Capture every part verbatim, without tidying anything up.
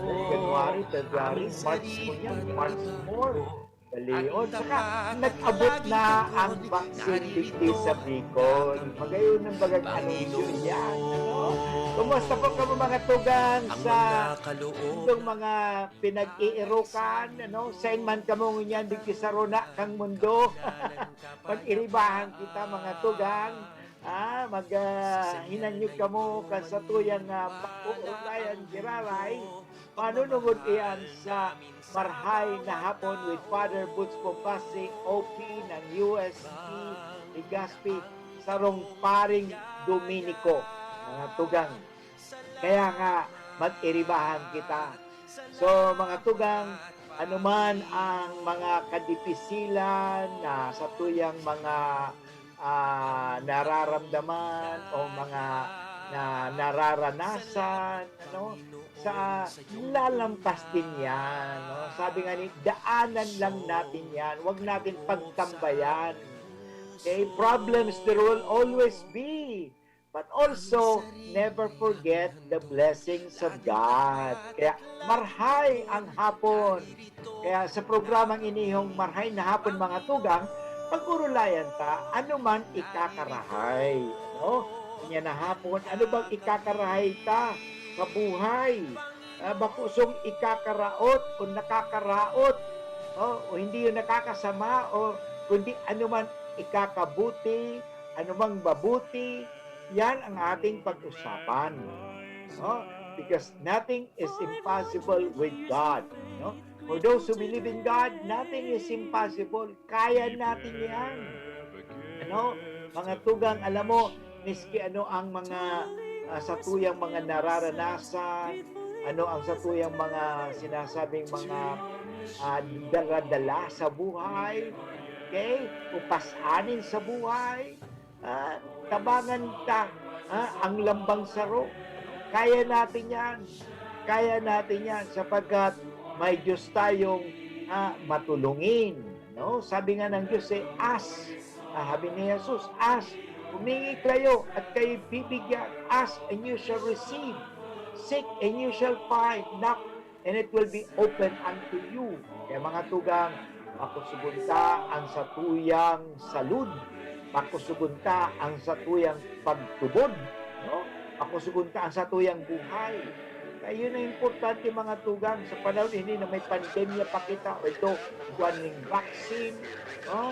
January, February, March po yan, March four. Balion. Saka, nag-abot na ang vaccine digdi sa Bicol. Magayon ang bagang anunsyo yan. Ano? Kumusta po kamo, mga tugang, sa itong mga pinag-iirukan, ano? Sain man kamo ngunyan digdi sa rona kang mundo? Pag-iribahan kita, mga tugang. Ah, mag, ah, hinanyog kamo kan satuyang, ah, pag-uulayan giraray. Manunungod iyan sa Marhay na Hapon with Father Boots Pompasi, O P ng U S P Legazpi, sarong paring Dominiko, mga tugang. Kaya nga, mag-iribahan kita. So, mga tugang, anuman ang mga kadipisilan na satuyang mga, ah, nararamdaman o mga na nararanasan, ano, sa lalampas din yan, no? Sabi nga ni, daanan lang natin yan. Huwag natin pagtambayan. Okay? Problems, there will always be. But also, never forget the blessings of God. Kaya, marhay ang hapon. Kaya sa programang inihong Marhay na Hapon, mga tugang, pag-urulayan ta, ano man ikakarahay. Ano? Kanya na hapon, ano bang ikakarahay ta sa buhay? Ah, bako song ikakaraot o nakakaraot, o, o hindi yung nakakasama, o kundi ano man ikakabuti, ano mang mabuti, yan ang ating pag-usapan. No? Because nothing is impossible with God. No? For those who believe in God, nothing is impossible. Kaya natin yan. Ano? Mga tugang, alam mo, miski ano ang mga, ah, satuyang mga nararanasan, ano ang satuyang mga sinasabing mga, ah, daladala sa buhay, okay? O pasanin sa buhay, ah, tabangan ta, ah, ang lambang saro. Kaya natin yan. Kaya natin yan sapagkat may Diyos tayong, ah, matulungin. No? Sabi nga ng Diyos, eh, "Ask." Ah, sabi ni Jesus, "Ask, humingi kayo at kayo bibigyan. Ask and you shall receive. Seek and you shall find. Knock and it will be open unto you." Kaya, mga tugang, pakusugon ta ang satuyang salud. Pakusugon ta ang satuyang pagtubod. No? Pakusugon ta ang satuyang buhay. Kaya yun ang importante, mga tugang, sa panahon ini na may pandemya pa kita, o ito, kuwan ning vaccine, no?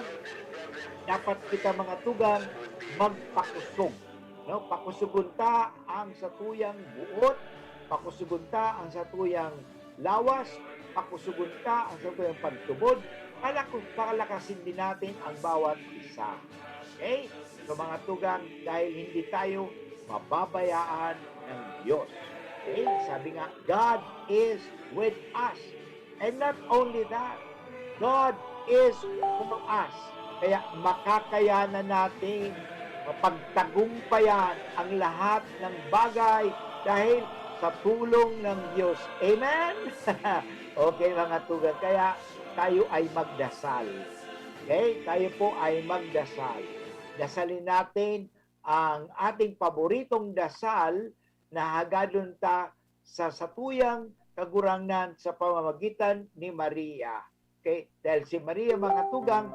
Dapat kita, mga tugang, magpakusog, no? Pakusugon ta ang satuyang buot, pakusugon ta ang satuyang lawas, pakusugon ta ang satuyang pagtubod, palaku-, palakasin din natin ang bawat isa. Okay? So, mga tugang, dahil hindi tayo mababayaan ng Diyos. Okay? Sabi nga, "God is with us." And not only that, God is for us. Kaya makakayanan natin mapagtagumpayan ang lahat ng bagay dahil sa tulong ng Diyos. Amen? Okay, mga tugang. Kaya tayo ay magdasal. Okay? Tayo po ay magdasal. Dasalin natin ang ating paboritong dasal na hagadon ta sa satuyang Kagurangnan sa pamamagitan ni Maria. Okay? Dahil si Maria, mga tugang,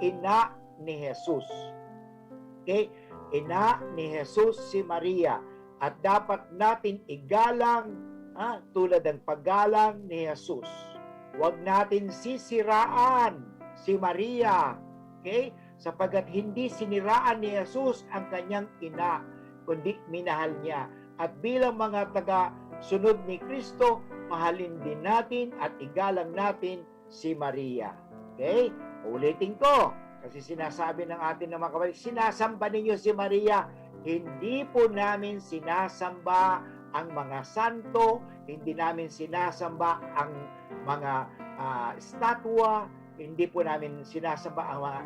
ina ni Jesus. Okay? Ina ni Jesus si Maria. At dapat natin igalang, ha, tulad ng paggalang ni Jesus. Huwag natin sisiraan si Maria. Okay? Sapagkat hindi siniraan ni Jesus ang kanyang ina, kundi minahal niya. At bilang mga taga-sunod ni Cristo, mahalin din natin at igalang natin si Maria. Okay? Ulitin ko, kasi sinasabi ng atin ng mga kapatid, "Sinasamba ninyo si Maria." Hindi po namin sinasamba ang mga santo, hindi namin sinasamba ang mga, ah, estatwa, hindi po namin sinasamba ang mga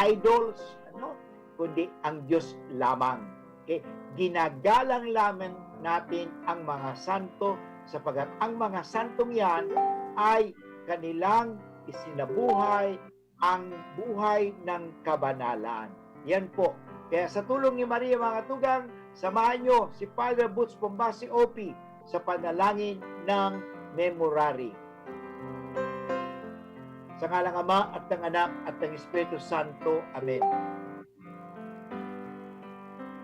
idols, ano? Kundi ang Diyos lamang. Okay? Ginagalang lamang natin ang mga santo sapagkat ang mga santong yan ay kanilang isinabuhay ang buhay ng kabanalan. Yan po. Kaya sa tulong ni Maria, mga tugang, samahan nyo si Father Boots Pombasi, O P, sa panalangin ng memorare. Sa ngalan ng Ama, at ng Anak, at ng Espiritu Santo. Amen.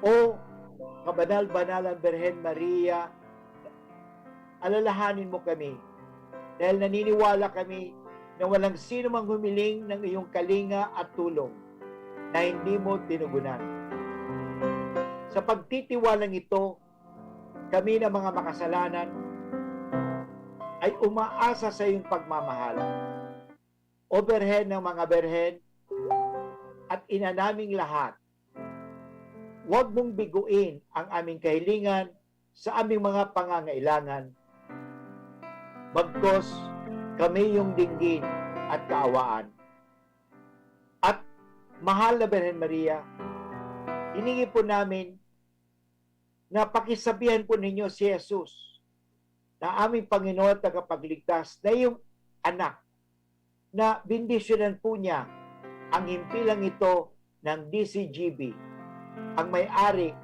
O kabanal-banalan Birhen Maria, alalahanin mo kami, dahil naniniwala kami na walang sino mang humiling ng iyong kalinga at tulong na hindi mo tinugunan. Sa pagtitiwalang ito, kami na mga makasalanan ay umaasa sa iyong pagmamahal. O Birhen ng mga Birhen at Ina naming lahat, huwag mong biguin ang aming kahilingan sa aming mga pangangailangan. Bagkos kami yung dinggin at kaawaan. At mahal na Birhen Maria, hiningi po namin na pakisabihan po ninyo si Jesus na aming Panginoon at Tagapagligtas na iyong anak, na bendisyonan po niya ang himpilang ito ng D C G B, ang may-ari,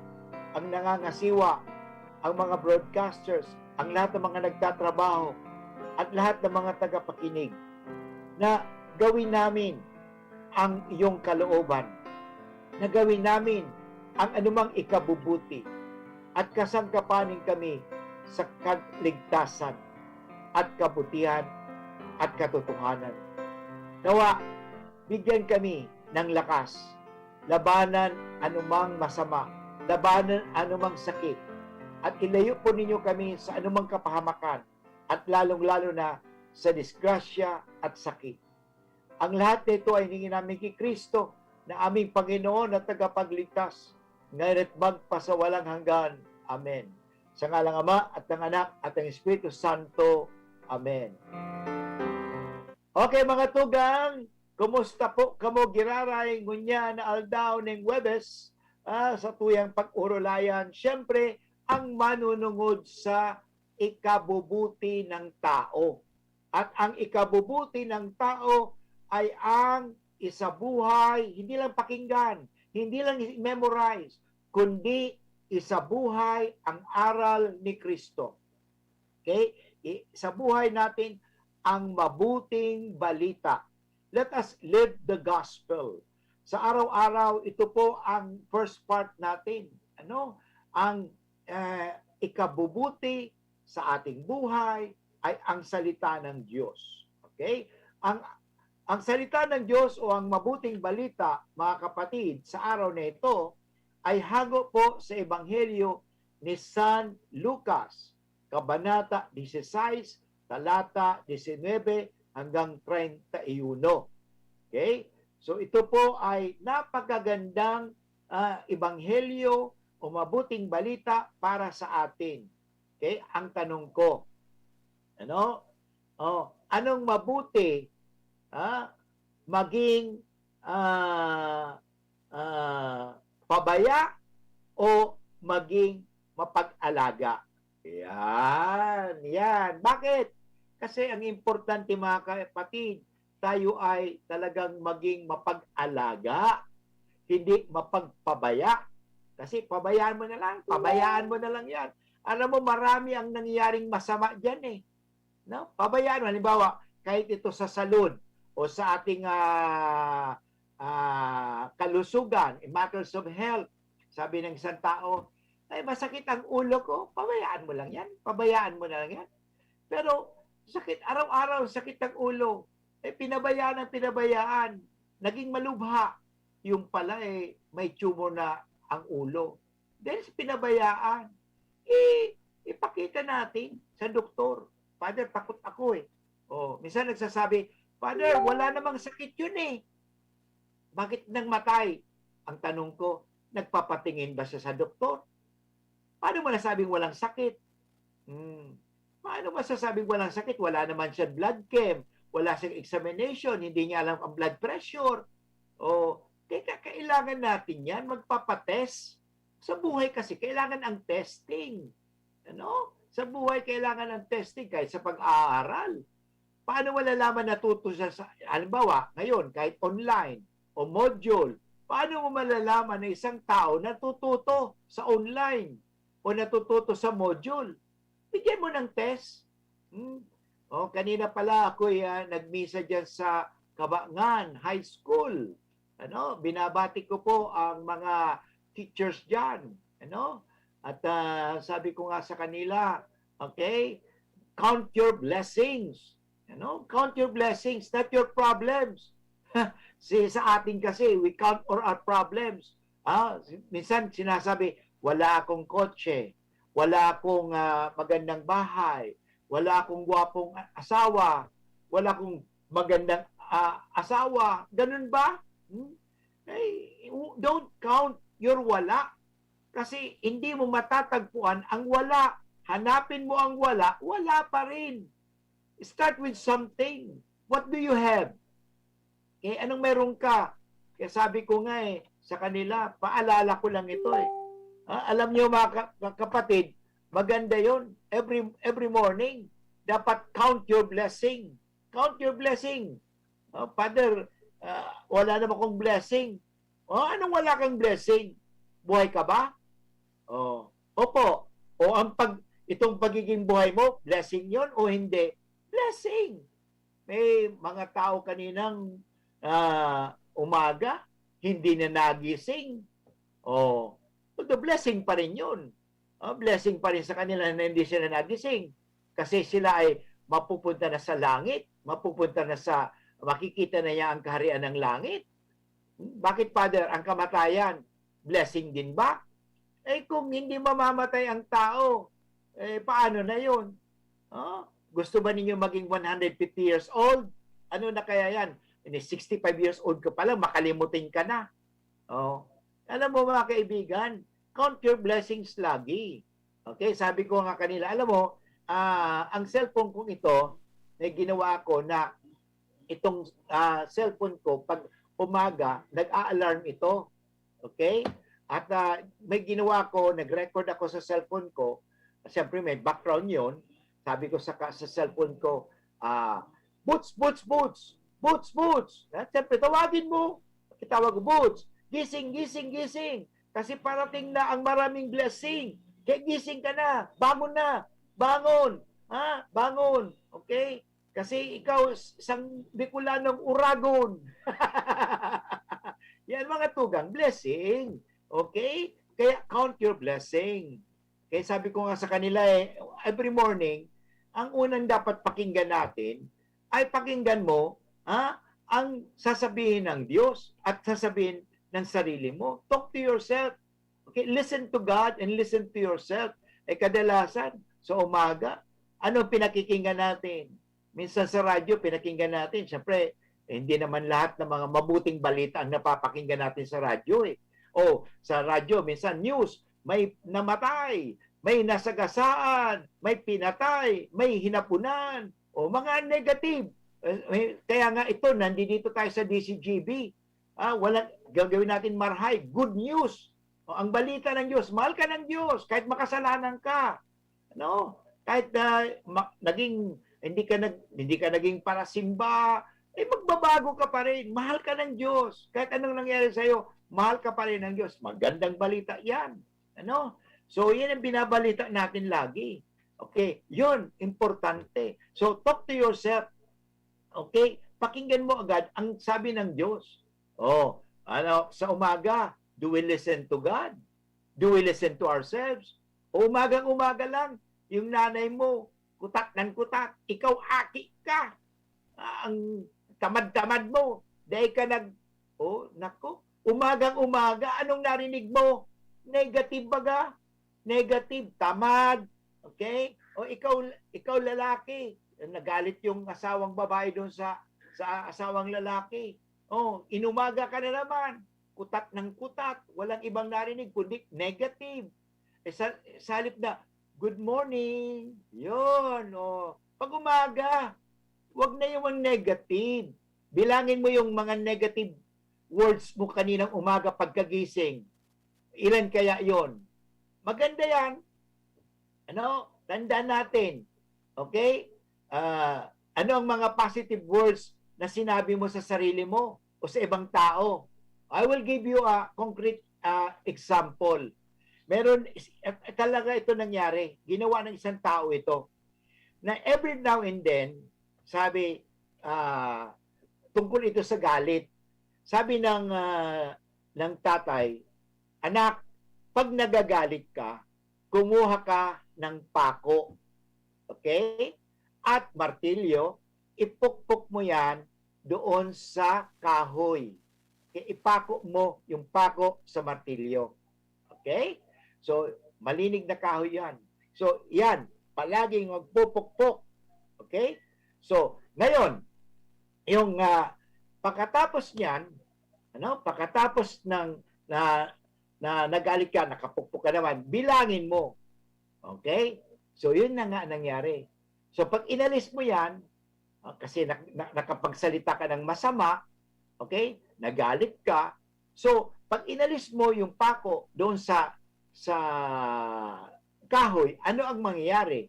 ang nangangasiwa, ang mga broadcasters, ang lahat ng mga nagtatrabaho, at lahat ng mga tagapakinig, na gawin namin ang iyong kalooban, na gawin namin ang anumang ikabubuti, at kasangkapanin kami sa kaligtasan at kabutihan at katotohanan. Nawa, bigyan kami ng lakas labanan anumang masama, labanan anumang sakit, at ilayo po ninyo kami sa anumang kapahamakan, at lalong-lalo na sa disgrasya at sakit. Ang lahat nito ay hiningi namin ki Cristo, na aming Panginoon at Tagapagligtas, ngayon at magpasawalang hanggan. Amen. Sa ngalang Ama, at ng Anak, at ng Espiritu Santo. Amen. Okay, mga tugang, kumusta po kamo giraray ngunyan na aldaw ning Huwebes, ah, sa tuyang pag-orolayan? Siyempre, ang manunungod sa ikabubuti ng tao. At ang ikabubuti ng tao ay ang isabuhay, hindi lang pakinggan, hindi lang i-memorize, kundi isabuhay ang aral ni Cristo. Okay? Isabuhay natin ang mabuting balita. Let us live the gospel. Sa araw-araw, ito po ang first part natin. Ano? Ang, eh, ikabubuti sa ating buhay ay ang salita ng Diyos. Okay? Ang, ang salita ng Diyos o ang mabuting balita, mga kapatid, sa araw na ito ay hago po sa Ebanghelyo ni San Lucas, Kabanata dieciséis, talata diecinuebe hanggang treinta y uno. Okay? So ito po ay napakagandang, ah, ebanghelyo o mabuting balita para sa atin. Okay? Ang tanong ko, ano? Oh, anong mabuti, ah, maging, ah, ah, pabaya o maging mapag-alaga? Yan, yan. Bakit? Kasi ang importante, mga kapatid, tayo ay talagang maging mapag-alaga, hindi mapagpabaya. Kasi pabayaan mo na lang, pabayaan mo na lang yan. Alam mo, marami ang nangyayaring masama dyan eh. No? Pabayaan mo. Halimbawa, kahit ito sa salud o sa ating, ah, ah, kalusugan, in matters of health, sabi ng isang tao, "Ay, masakit ang ulo ko." Pabayaan mo lang yan. Pabayaan mo na lang yan. Pero sakit, araw-araw sakit ang ulo. Eh, pinabayaan ang pinabayaan. Naging malubha. Yung pala, eh, may tumor na ang ulo. Dahil sa pinabayaan, eh, ipakita natin sa doktor. "Father, takot ako eh." Oh, minsan nagsasabi, "Father, wala namang sakit yun eh." Bakit nagmatay? Ang tanong ko, nagpapatingin ba siya sa doktor? Paano mo nasabing walang sakit? Hmm. Paano masasabing walang sakit? Wala naman siya blood chem, wala siyang examination, hindi niya alam ang blood pressure. O, kaya kailangan natin yan, magpapatest. Sa buhay kasi, kailangan ang testing. Ano? Sa buhay, kailangan ang testing kahit sa pag-aaral. Paano malalaman natuto siya sa, halimbawa, ngayon, kahit online o module, paano mo malalaman na isang tao natututo sa online o natututo sa module? Bigyan mo ng test. Hmm? Oh, kanina pala ako'y, ah, nagmisa diyan sa Cabangan High School. Ano, binabati ko po ang mga teachers diyan, ano? At, ah, sabi ko nga sa kanila, okay, count your blessings. Ano? Count your blessings, not your problems. Si, sa atin kasi, we count all our problems. Ah, minsan sinasabi, "Wala akong kotse, wala akong, ah, magandang bahay, wala akong gwapong a-, asawa, wala akong magandang, ah, asawa." Ganun ba? Hmm? Ay, w-, don't count your wala. Kasi hindi mo matatagpuan ang wala. Hanapin mo ang wala, wala pa rin. Start with something. What do you have? Okay, anong meron ka? Kaya sabi ko nga eh, sa kanila, paalala ko lang ito eh. Ah, alam niyo mga ka-, ka-, kapatid, maganda yon. Every, every morning, dapat count your blessing. Count your blessing. "Oh, Father, ah, wala naman akong blessing." "Oh, anong wala kang blessing? Buhay ka ba?" "Oh, opo." "O ang pag-, itong pagiging buhay mo, blessing yon o hindi?" "Blessing." May mga tao kaninang, ah, umaga, hindi na nagising. Oh, although blessing pa rin yun. Ah, blessing pa rin sa kanila na hindi sila nagising. Kasi sila ay mapupunta na sa langit, mapupunta na sa, makikita na niya ang kaharian ng langit. Hmm, bakit, Father, ang kamatayan, blessing din ba? Eh, kung hindi mamamatay ang tao, eh, paano na yun? Oh, gusto ba ninyo maging one hundred fifty years old? Ano na kaya yan? Ini sixty-five years old ka pa lang, makalimutin ka na. Oh, alam mo, mga kaibigan, count your blessings lagi. Okay, sabi ko nga kanila, alam mo, ah, ang cellphone kong ito, may ginawa ko na itong, ah, cellphone ko, pag umaga, nag-a-alarm ito. Okay? At, ah, may ginawa ko, nag-record ako sa cellphone ko. Siyempre, may background yon. Sabi ko sa, ka-, sa cellphone ko, ah, "Boots, Boots, Boots! Boots, Boots!" At siyempre, tawagin mo. Pakitawag ko, "Boots, gising, gising, gising! Kasi parating na ang maraming blessing. Kaya gising ka na! Bangon na! Bangon! Ha? Bangon!" Okay? Kasi ikaw, s-, isang Bicolanong uragon. Yan, mga tugang, blessing. Okay? Kaya count your blessing. Kaya sabi ko nga sa kanila eh, every morning, ang unang dapat pakinggan natin ay pakinggan mo, ha, ang sasabihin ng Diyos at sasabihin ng sarili mo. Talk to yourself. Okay? Listen to God and listen to yourself. Eh, kadalasan, sa umaga, ano ang pinakikinggan natin? Minsan sa radyo, pinakinggan natin. Siyempre, eh, hindi naman lahat ng mga mabuting balita ang napapakinggan natin sa radyo eh. O, sa radyo, minsan news, may namatay, may nasagasaan, may pinatay, may hinapunan, o mga negative. Eh, eh, kaya nga ito, nandito tayo sa D C G B. Ah, wala, gagawin natin marhay, good news. O, ang balita ng Diyos, mahal ka ng Diyos, kahit makasalanan ka. Ano? Kahit na ma-, naging, hindi ka nag-, hindi ka naging parasimba, eh, magbabago ka pa rin. Mahal ka ng Diyos. Kahit anong nangyari sa'yo, mahal ka pa rin ng Diyos. Magandang balita yan. Ano? So, yan ang binabalita natin lagi. Okay? Yun, importante. So, talk to yourself. Okay? Pakinggan mo agad ang sabi ng Diyos. Oh, ano, sa umaga, do we listen to God? Do we listen to ourselves? O umagang-umaga lang, yung nanay mo, kutat ng kutat, ikaw aki ka. Ah, ang tamad-tamad mo, dahil ka nag-, oh, nako, umagang-umaga, anong narinig mo? Negative baga? Negative, tamad, okay? O ikaw, ikaw lalaki, nagalit yung asawang babae doon sa, sa asawang lalaki. Oh, inumaga ka na naman, kutat ng kutat, walang ibang narinig kundi negative. Eh, sa, sa halip na, "Good morning." Yun, oh. Pag umaga, wag na yung mga negative. Bilangin mo yung mga negative words mo kaninang umaga pagkagising. Ilan kaya yon? Maganda yan. Ano? Tandaan natin. Okay? Ah, ano ang mga positive words na sinabi mo sa sarili mo o sa ibang tao? I will give you a concrete, ah, example. Meron, is-, eh, talaga ito nangyari. Ginawa ng isang tao ito. na every now and then, sabi, ah, tungkol ito sa galit, sabi ng, ah, ng tatay, "Anak, pag nagagalit ka, kumuha ka ng pako, okay? At martilyo, ipukpok mo yan doon sa kahoy. Okay? Ipako mo yung pako sa martilyo." Okay? So, malinig na kahoy yan. So, yan. Palaging magpupukpok. Okay? So, ngayon, yung, ah, pagkatapos niyan, ano, pagkatapos ng, na, na nagalit ka, nakapukpok ka naman, bilangin mo. Okay? So, yun na nga nangyari. So, pag inalis mo yan, ah, kasi nak-, na-, nakapagsalita ka ng masama, okay? Nagalit ka. So, pag inalis mo yung pako doon sa, sa kahoy, ano ang mangyayari?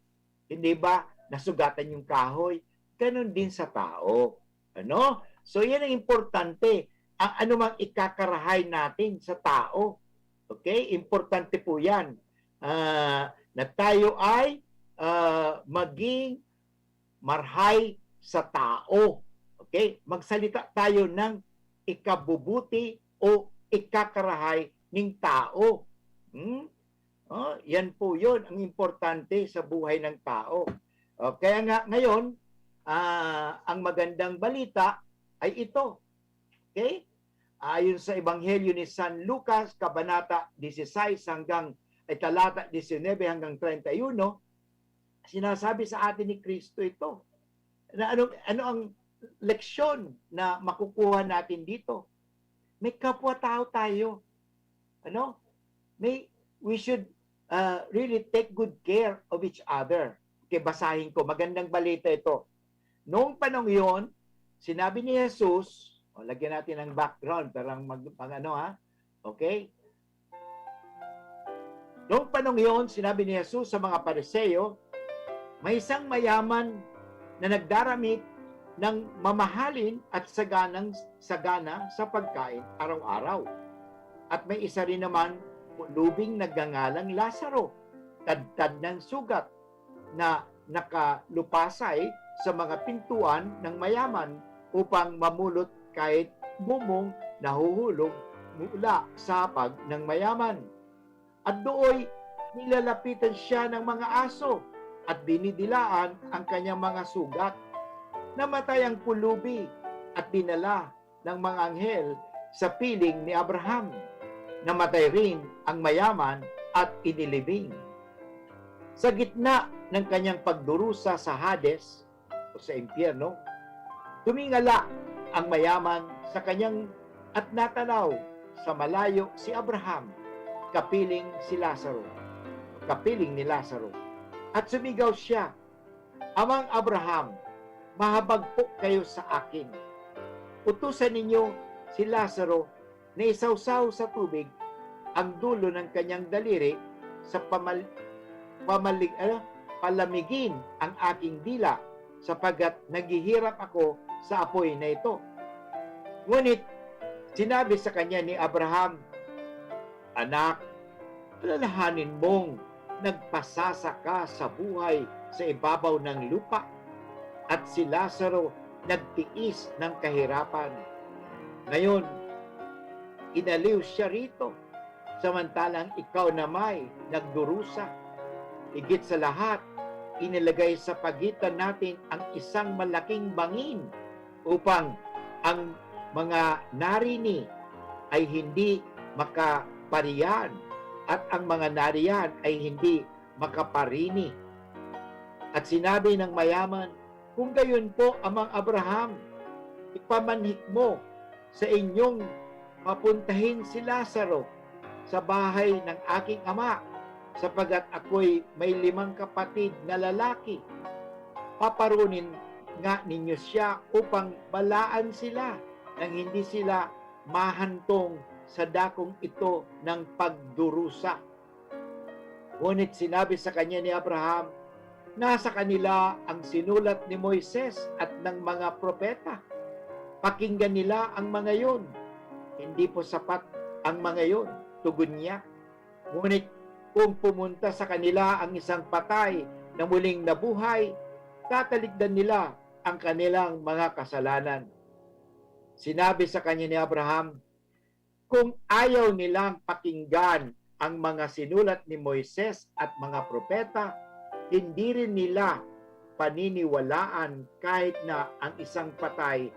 Hindi ba nasugatan yung kahoy? Ganon din sa tao. Ano? So, yan ang importante. Ang anumang ikakarahay natin sa tao. Okay? Importante po yan. Ah, na tayo ay, ah, maging marhay sa tao. Okay? Magsalita tayo ng ikabubuti o ikakarahay ning tao. Hmm? Oh, yan po yun ang importante sa buhay ng tao. Oh, kaya nga ngayon, ah, ang magandang balita ay ito. Okay? Ayon sa Ebanghelyo ni San Lucas, Kabanata dieciséis hanggang, ay, talata diecinuebe hanggang treinta y uno, sinasabi sa atin ni Kristo ito. Na ano, ano ang leksyon na makukuha natin dito? May kapwa-tao tayo. Ano? May, we should, uh, really take good care of each other. Okay, basahin ko. Magandang balita ito. Noong panahong yon, sinabi ni Jesus, o, lagyan natin ng background, parang mag-, mag-, ano, ha? Okay? Noong panahong yon, sinabi ni Jesus sa mga Pariseo, "May isang mayaman na nagdaramit ng mamahalin at saganang-sagana sa pagkain araw-araw. At may isa rin naman pulubing nagngangalang Lazaro, tadtad ng sugat, na nakalupasay sa mga pintuan ng mayaman upang mamulot kahit mumong nahuhulog mula sa hapag ng mayaman. At dooy nilalapitan siya ng mga aso at dinidilaan ang kanyang mga sugat. Namatay ang pulubi at dinala ng mga anghel sa piling ni Abraham. Namatay rin ang mayaman at inilibing. Sa gitna ng kanyang pagdurusa sa Hades o sa impyerno, tumingala ang mayaman sa kanyang at natanaw sa malayo si Abraham, kapiling si Lazaro, kapiling ni Lazaro. At sumigaw siya, 'Amang Abraham, mahabag po kayo sa akin. Utusan ninyo si Lazaro na isawsaw sa tubig ang dulo ng kanyang daliri sa pamal-, pamalig-, ano, palamigin ang aking dila, sapagkat naghihirap ako sa apoy na ito.' Ngunit sinabi sa kanya ni Abraham, 'Anak, alalahanin mong nagpasasa ka sa buhay sa ibabaw ng lupa, at si Lazaro nagtiis ng kahirapan. Ngayon, inaliw siya rito, samantalang ikaw namay nagdurusa. Higit sa lahat, inilagay sa pagitan natin ang isang malaking bangin upang ang mga narini ay hindi makaparian at ang mga nariyan ay hindi makaparini.' At sinabi ng mayaman, 'Kung gayon po, Amang Abraham, ipamanhik mo sa inyong papuntahin si Lazaro sa bahay ng aking ama, sapagkat ako'y may limang kapatid na lalaki. Paparonin nga ninyo siya upang balaan sila nang hindi sila mahantong sa dakong ito ng pagdurusa.' Ngunit sinabi sa kanya ni Abraham, 'Nasa kanila ang sinulat ni Moises at ng mga propeta. Pakinggan nila ang mga yon.' 'Hindi po sapat ang mga yon,' tugon niya. 'Ngunit kung pumunta sa kanila ang isang patay na muling nabuhay, tatalikdan nila ang kanilang mga kasalanan. Sinabi sa kanya ni Abraham, "Kung ayaw nilang pakinggan ang mga sinulat ni Moises at mga propeta, hindi rin nila paniniwalaan kahit na ang isang patay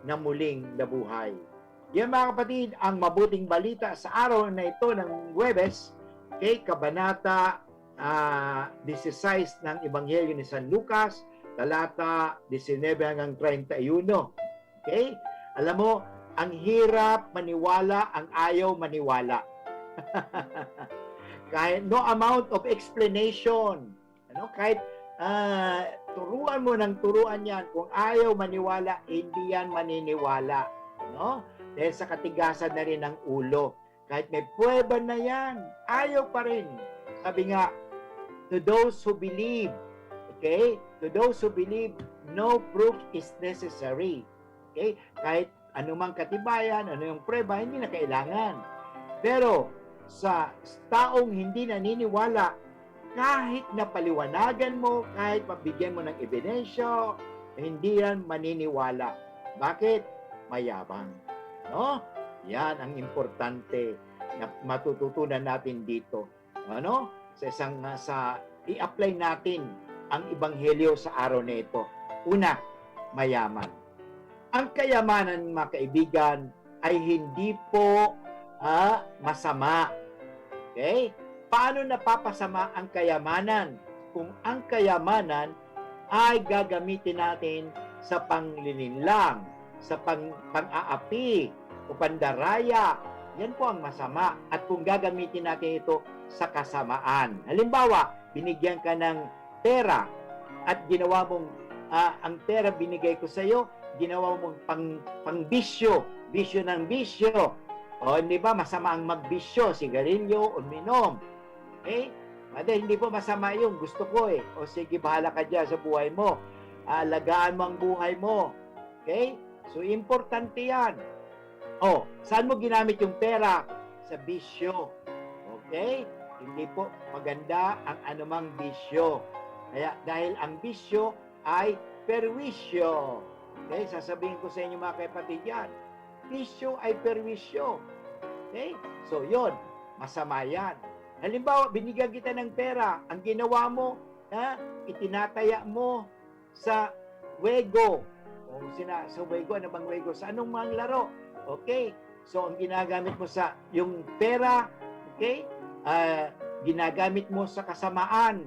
na muling nabuhay." Yan, mga kapatid, ang mabuting balita sa araw na ito ng Huwebes, kay Kabanata, ah, dieciséis ng Ebanghelyo ni San Lucas, talata diecinuebe hanggang treinta y uno. Okay? Alam mo, ang hirap maniwala, ang ayaw maniwala. Kahit no amount of explanation, ano, kahit, ah, turuan mo ng turuan yan, kung ayaw maniwala, hindi yan maniniwala, no? Dahil sa katigasan na rin ng ulo. Kahit may pruweba na yan, ayaw pa rin. Sabi nga, "To those who believe," okay? "To those who believe, no proof is necessary." Okay? Kahit anumang katibayan, ano yung pruweba, hindi na kailangan. Pero sa taong hindi naniniwala, kahit napaliwanagan mo, kahit mabigyan mo ng ebidensya, hindi yan maniniwala. Bakit? Mayabang. No? Yan ang importante na matututunan natin dito. Ano? Sa isang, ah, sa i-apply natin ang ebanghelyo sa araw na ito. Una, mayaman. Ang kayamanan, mga kaibigan, ay hindi po, ah, masama. Okay? Paano napapasama ang kayamanan? Kung ang kayamanan ay gagamitin natin sa panglilinlang, sa pang-, pang-aapi, o pandaraya, yan po ang masama. At kung gagamitin natin ito sa kasamaan. Halimbawa, binigyan ka ng pera at ginawa mong, ah, ang pera binigay ko sa iyo, ginawa mong pang, pang bisyo, bisyo ng bisyo. O, di ba, masama ang magbisyo, sigarilyo, uminom. Okay? Mada, hindi po masama yun. Gusto ko eh. O sige, bahala ka dyan sa buhay mo. Alagaan mo ang buhay mo. Okay? So, importante yan. O, saan mo ginamit yung pera? Sa bisyo. Okay? Hindi po maganda ang anumang bisyo. Kaya dahil ang bisyo ay perwisyo. Okay? Sasabihin ko sa inyo, mga kapatid, yan. Bisyo ay perwisyo. Okay? So, yon, masama yan. Halimbawa, binigyan kita ng pera. Ang ginawa mo, ha, itinataya mo sa wego. O sina-, sa wego, ano bang wego? Sa anong mga laro? Okay? So, ang ginagamit mo sa, yung pera, okay? Ah, ginagamit mo sa kasamaan.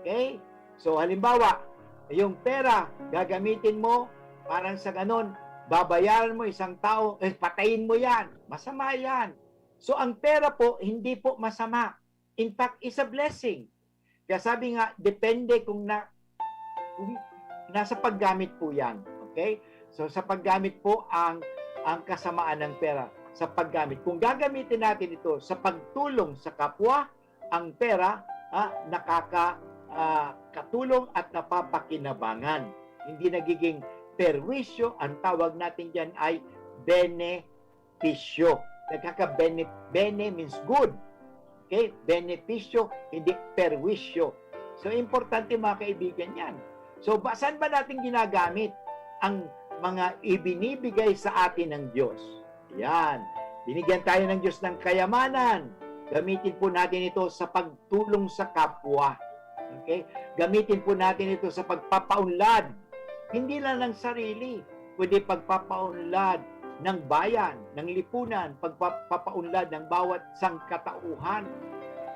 Okay? So, halimbawa, yung pera, gagamitin mo, parang sa ganon, babayaran mo isang tao, eh, patayin mo yan. Masama yan. So, ang pera po, hindi po masama. In fact, it's a blessing. Kaya sabi nga, depende kung na, kung nasa paggamit po yan. Okay? So, sa paggamit po ang, ang kasamaan ng pera. Sa paggamit. Kung gagamitin natin ito sa pagtulong sa kapwa, ang pera, ah, nakaka-, ah, katulong at napapakinabangan. Hindi nagiging perwisyo, ang tawag natin diyan ay benepisyo. Nagkaka-bene-, bene means good. Okay? Benepisyo, hindi perwisyo. So, importante, mga kaibigan, yan. So, ba, saan ba natin ginagamit ang mga ibinibigay sa atin ng Diyos? Yan. Binigyan tayo ng Diyos ng kayamanan. Gamitin po natin ito sa pagtulong sa kapwa. Okay? Gamitin po natin ito sa pagpapaunlad. Hindi lang ng sarili, kundi pagpapaunlad ng bayan, ng lipunan, pagpapaunlad ng bawat sangkatauhan.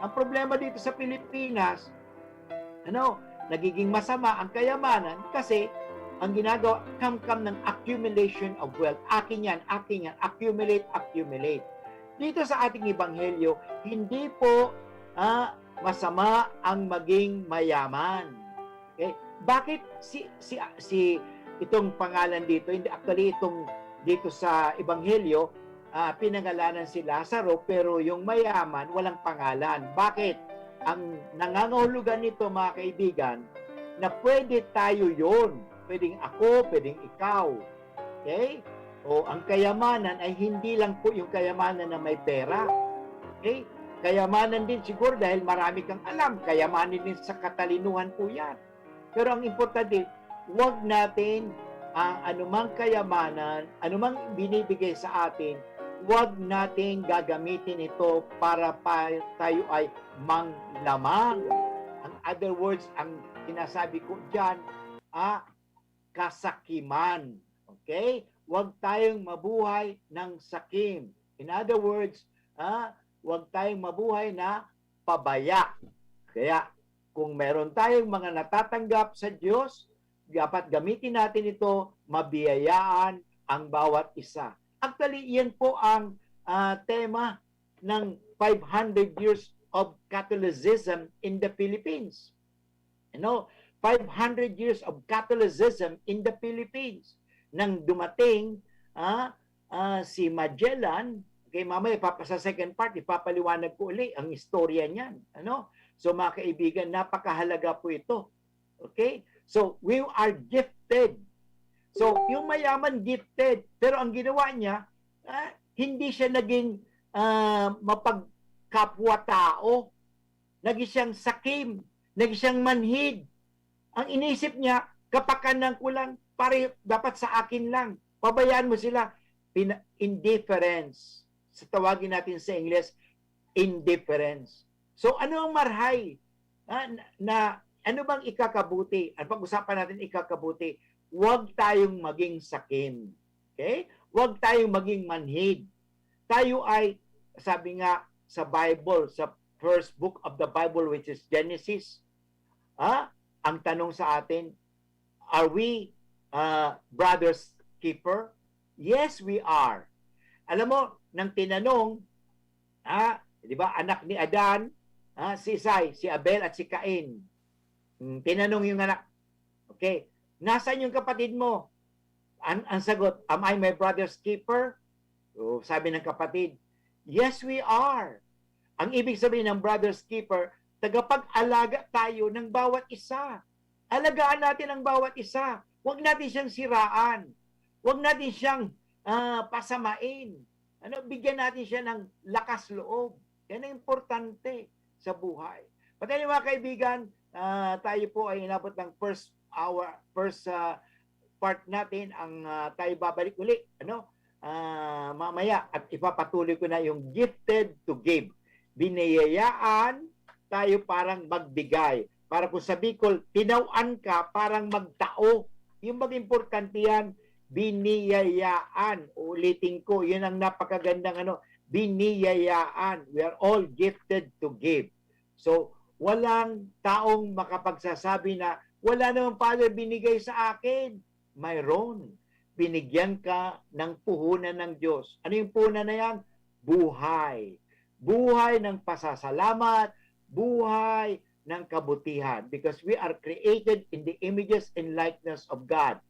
Ang problema dito sa Pilipinas, ano, nagiging masama ang kayamanan kasi ang ginagawa, kamkam ng accumulation of wealth. Akin yan, akin yan, accumulate, accumulate. Dito sa ating ebanghelyo, hindi po, ah, masama ang maging mayaman. Okay? Bakit si, si, si, itong pangalan dito, hindi, actually, itong dito sa ebanghelyo, ah, pinangalanan si Lazaro, pero yung mayaman, walang pangalan. Bakit? Ang nangangahulugan nito, mga kaibigan, na pwede tayo yon. Pwedeng ako, pwedeng ikaw. Okay? O, ang kayamanan ay hindi lang po yung kayamanan na may pera. Okay? Kayamanan din siguro dahil marami kang alam. Kayamanan din sa katalinuhan po yan. Pero ang importante, wag natin ang anumang kayamanan, anumang binibigay sa atin, wag natin gagamitin ito para pa tayo ay manglamang. In other words, ang sinasabi ko diyan, ah, kasakiman. Okay? Wag tayong mabuhay ng sakim. In other words, ah, wag tayong mabuhay na pabaya. Kaya, kung meron tayong mga natatanggap sa Diyos, dapat gamitin natin ito, mabiyayaan ang bawat isa. Actually, iyan po ang, ah, tema ng five hundred years of Catholicism in the Philippines. Ano? Five hundred years of Catholicism in the Philippines. Nang dumating, ah, ah, si Magellan, okay, mamaya papa-, sa second part, ipapaliwanag ko uli ang istorya niyan. Ano? So, mga kaibigan, napakahalaga po ito. Okay? So, we are gifted. So, yung mayaman, gifted. Pero ang ginawa niya, ah, hindi siya naging, ah, mapagkapwa-tao. Naging siyang sakim. Naging siyang manhid. Ang inisip niya, "Kapakanan ko lang, pare, dapat sa akin lang. Pabayaan mo sila." Pina-, indifference. Sa tawagin natin sa Ingles, indifference. So, ano ang marhay? Ah, na, na, ano bang ikakabuti? Ang pag-usapan natin ikakabuti, huwag tayong maging sakim. Okay? Huwag tayong maging manhid. Tayo ay, sabi nga sa Bible, sa first book of the Bible, which is Genesis, ah, ang tanong sa atin, are we, ah, brothers keeper? Yes, we are. Alam mo, nang tinanong, ah, di ba, anak ni Adan, ah, si Isay, si Abel at si Cain. Hmm, tinanong yung anak, "Okay, nasaan yung kapatid mo?" An-, ang sagot, "Am I my brother's keeper?" O, sabi ng kapatid, "Yes, we are." Ang ibig sabihin ng brother's keeper, tagapag-alaga tayo ng bawat isa. Alagaan natin ang bawat isa. Huwag natin siyang siraan. Huwag natin siyang, ah, pasamain. Ano, bigyan natin siya ng lakas loob. Yan ang importante sa buhay. Pati mga kaibigan, ah, tayo po ay inabot ng first hour, first, ah, part natin. Ang, ah, tayo babalik uli, ano, ah, mamaya at ipapatuloy ko na yung gifted to give. Biniyayaan tayo parang magbigay. Para kung sa Bicol, tinawan ka parang magtao. Yung mag-importante yan, biniyayaan. Uulitin ko, yun ang napakagandang ano, biniyayaan. We are all gifted to give. So, walang taong makapagsasabi na, "Wala namang Father binigay sa akin." Mayroon. Binigyan ka ng puhunan ng Diyos. Ano yung puhunan na yan? Buhay. Buhay ng pasasalamat, buhay ng kabutihan. Because we are created in the images and likeness of God.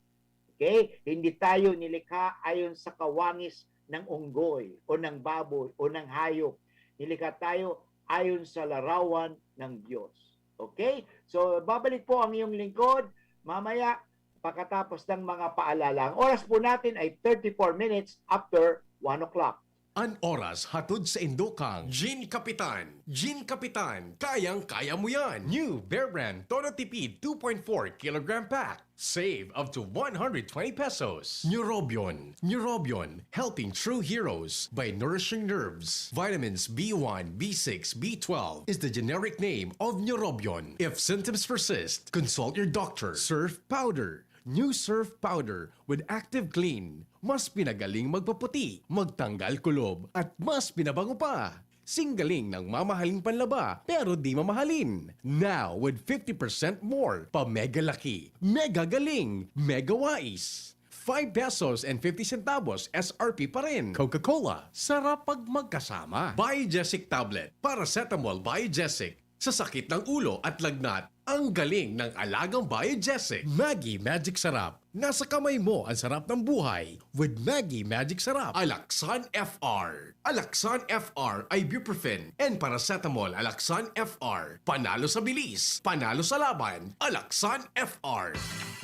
Okay? Hindi tayo nilikha ayon sa kawangis ng unggoy o ng baboy o ng hayop. Nilikha tayo ayon sa larawan ng Diyos. Okay? So, babalik po ang iyong lingkod mamaya, pakatapos ng mga paalala. Ang oras po natin ay thirty-four minutes after one o'clock. An oras hatod sa indokang Gin Kapitan. Gin Kapitan, kayang-kaya mo yan. New Bear Brand Todo Tipid two point four kilogram pack. Save up to one hundred twenty pesos. Neurobion. Neurobion, helping true heroes by nourishing nerves. Vitamins B one, B six, B twelve is the generic name of Neurobion. If symptoms persist, consult your doctor. Surf Powder. New Surf Powder with Active Clean. Mas pinagaling magpaputi, magtanggal kulob, at mas pinabango pa. Singgaling ng mamahaling panlaba, pero di mamahalin. Now, with fifty percent more, pa mega laki, mega galing, mega wais. Five pesos and fifty centavos S R P pa rin. Coca-Cola, sarap pag magkasama. Biogesic tablet, paracetamol Biogesic. Sa sakit ng ulo at lagnat, ang galing ng alagang Biogesic. Maggi Magic Sarap, Nasa kamay mo ang sarap ng buhay with Maggi Magic Sarap. Alaxan F R. Alaxan F R, ibuprofen, and paracetamol. Alaxan F R. Panalo sa bilis, panalo sa laban. Alaxan F R.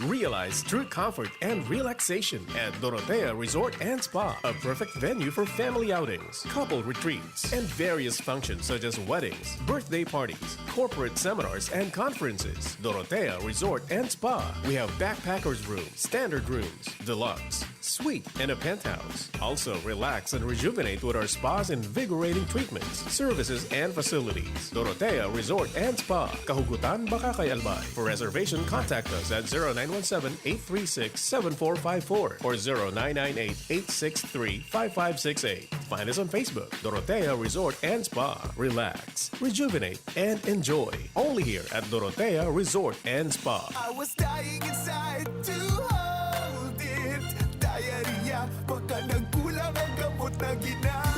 Realize true comfort and relaxation at Dorotea Resort and Spa, a perfect venue for family outings, couple retreats, and various functions such as weddings, birthday parties, corporate seminars, and conferences. Dorotea Resort and Spa. We have backpackers room, standard rooms, deluxe, suite, and a penthouse. Also, relax and rejuvenate with our spa's invigorating treatments, services, and facilities. Dorotea Resort and Spa, Kahugutan, Bacacay, Albay. For reservation, contact us at zero nine one seven, eight three six, seven four five four or zero nine nine eight, eight six three, five five six eight. Find us on Facebook, Dorotea Resort and Spa. Relax, rejuvenate, and enjoy. Only here at Dorotea Resort and Spa. I was dying inside to hold it. Diarrhea, baka nagkulang ang gamot na ginamit.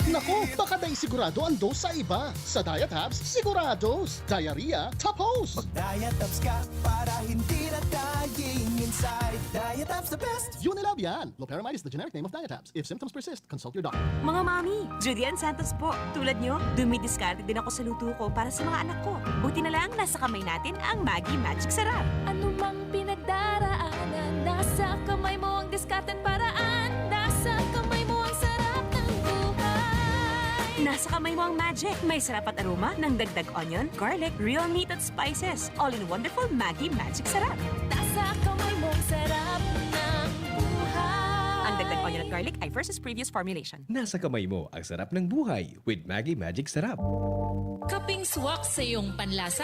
Naku, baka dai sigurado ang dose sa iba. Sa Diatabs, sigurados. Diarrhea, tapos. Mag-Diatabs ka para hindi na dying inside. Diatabs the best. Unilab yan. Loperamide is the generic name of Diatabs. If symptoms persist, consult your doctor. Mga mami, Judy Ann Santos po. Tulad nyo, dumidiskarte din ako sa luto ko para sa mga anak ko. Buti na lang, nasa kamay natin ang Maggi Magic Sarap. Anumang pinagdaraanan, nasa kamay mo ang diskarte't paraan. Nasa kamay mo ang sarap ng buhay. Nasa kamay mo ang magic. May sarap at aroma ng dagdag onion, garlic, real meat at spices. All in wonderful Maggi Magic Sarap. Nasa kamay mo ang sarap ng buhay. Ang dagdag onion at garlic ay versus previous formulation. Nasa kamay mo ang sarap ng buhay with Maggi Magic Sarap. Kaping swak sa iyong panlasa?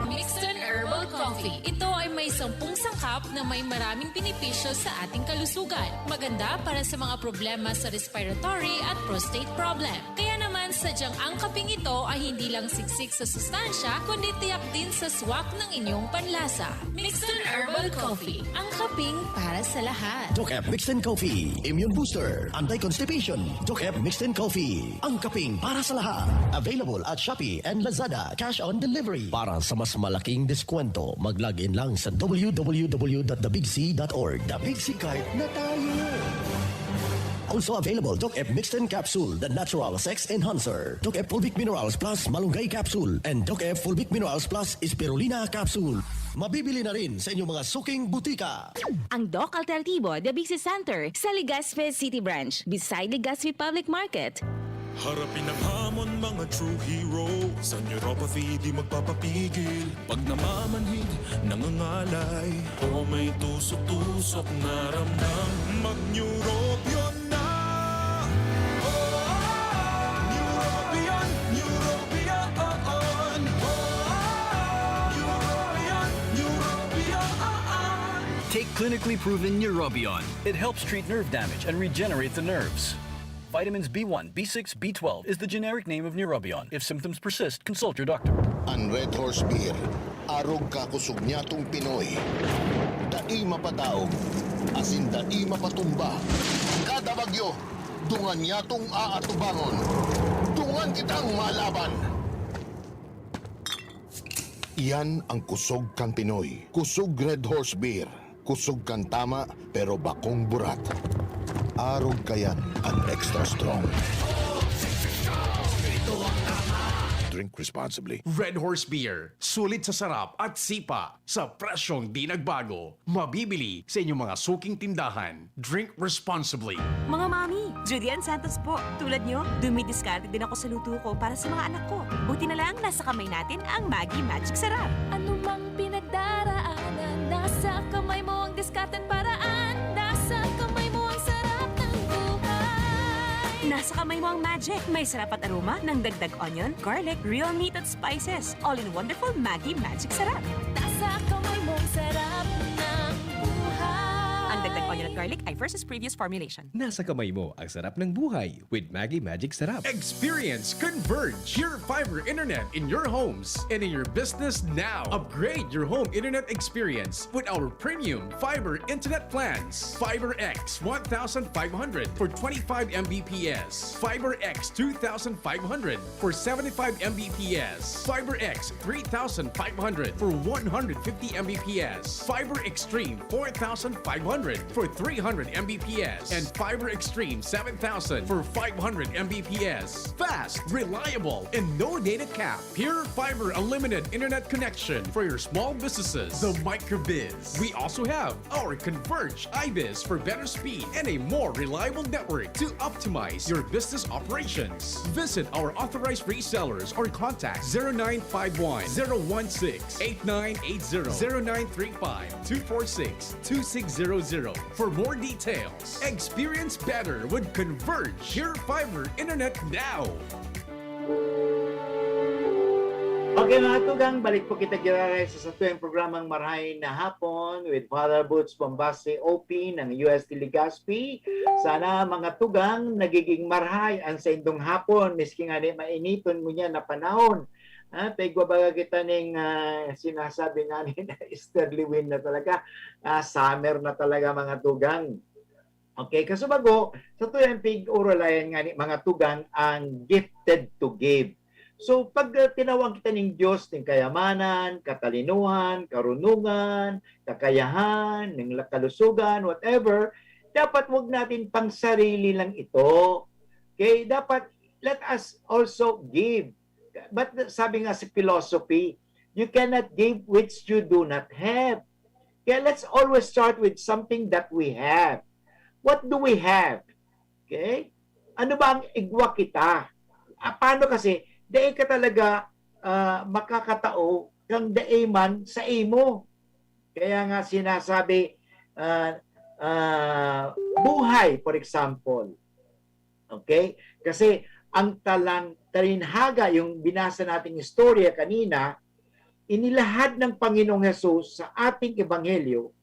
Mixton Herbal Coffee. Ito ay may sampung sangkap na may maraming benepisyo sa ating kalusugan. Maganda para sa mga problema sa respiratory at prostate problem. Kaya naman, sadyang ang kaping ito ay hindi lang siksik sa sustansya, kundi tiyak din sa swak ng inyong panlasa. Mixton Herbal Coffee, ang kaping para sa lahat. Doc F Mixton Coffee, immune booster, anti-constipation. Doc F Mixton Coffee, ang kaping para sa lahat. Available at Shopee and Lazada, cash on delivery. Para sa mas malaking deskwento, mag-log in lang sa w w w dot the big c dot org. The Big C Card na tayo! Also available, Doc F Mixton Capsule, the natural sex enhancer. Doc F Fulvic Minerals Plus Malunggay Capsule, and Doc F Fulvic Minerals Plus Spirulina Capsule. Mabibili na rin sa inyong mga suking butika. Ang Doc Alternativo, The Big C Center, sa Legazpi City Branch, beside Legazpi Public Market. Harapin ang hamon, mga true hero. Sa neuropathy, di magpapapigil. Pag namamanhid, nangangalay, o may tusok-tusok na ramdam, mag-Neurobion na! Oh, Neurobion, Neurobion, oh, oh. Neurobion, Neurobion. Take clinically proven Neurobion. It helps treat nerve damage and regenerate the nerves. Vitamins B one, B six, B twelve is the generic name of Neurobion. If symptoms persist, consult your doctor. An Red Horse Beer, arog ka kusog nyatong Pinoy. Dai mapadaog, asin dai mapatumba. Kada bagyo, dungan nyatong aatubangon. Dungan kitang malaban! Iyan ang kusog kan Pinoy. Kusog Red Horse Beer. Kusog kan tama, pero bakong burat. Arog kayan an extra strong. Drink responsibly. Red Horse Beer. Sulit sa sarap at sipa sa presyong di nagbago. Mabibili sa inyong mga suking tindahan. Drink responsibly. Mga mami, Judy Ann Santos po. Tulad nyo, dumidiskarte din ako sa luto ko para sa mga anak ko. Buti na lang, nasa kamay natin ang Maggi Magic Sarap. Anumang pinagdaraanan, nasa kamay mo ang diskarte't paraan. Nasa kamay mo ang sarap ng buhay. Nasa kamay mo ang magic. May sarap at aroma ng dagdag onion, garlic, real meat at spices. All in wonderful Maggi Magic Sarap. Nasa kamay mo ang sarap ng buhay. Ang dagdag onion at garlic Elik Eye versus previous formulation. Nasa kamay mo ang sarap ng buhay with Maggi Magic Sarap. Experience Converge, your fiber internet in your homes and in your business now. Upgrade your home internet experience with our premium fiber internet plans. Fiber X one thousand five hundred for twenty-five M B P S. Fiber X two thousand five hundred for seventy-five M B P S. Fiber X three thousand five hundred for one hundred fifty M B P S. Fiber Extreme four thousand five hundred for three hundred M B P S. And Fiber Extreme seven thousand for five hundred M B P S. Fast, reliable, and no data cap. Pure Fiber Unlimited Internet Connection for your small businesses. The Microbiz. We also have our Converge Ibis for better speed and a more reliable network to optimize your business operations. Visit our authorized resellers or contact zero nine five one, zero one six, eight nine eight zero, zero nine three five, two four six, two six zero zero for more details. Experience better with Converge Pure Fiber Internet now. Okay, mga tugang, balik po kita giraray sa satuyang programang Marhay na Hapon with Father Boots Bombasi, O P ng U S T Legazpi. Sana, mga tugang, nagiging marhay ang saindong hapon, miski nga ni mainiton ngunyan na panahon. Ah, paigwa baga kita ning, ah, sinasabi nga ni Easterly wind na talaga. Ah, summer na talaga, mga tugang. Okay, kasubago, satuyang pig-urulayan nga ni mga tugang ang gifted to give. So, pag uh, tinawag kita ning Dios ning kayamanan, katalinuhan, karunungan, kakayahan, ning la- kalusugan, whatever, dapat wag natin pang sarili lang ito. Okay? Dapat, let us also give. But sabi nga sa philosophy, you cannot give which you do not have. Kaya let's always start with something that we have. What do we have? Okay? Ano ba ang igwa kita? Ah, paano kasi, dai ka talaga ah, makakatao kang dai man sa imo. Kaya nga sinasabi, ah, ah, buhay, for example. Okay? Kasi ang talang talinhaga, yung binasa nating istorya kanina, inilahad ng Panginoong Hesus sa ating ebanghelyo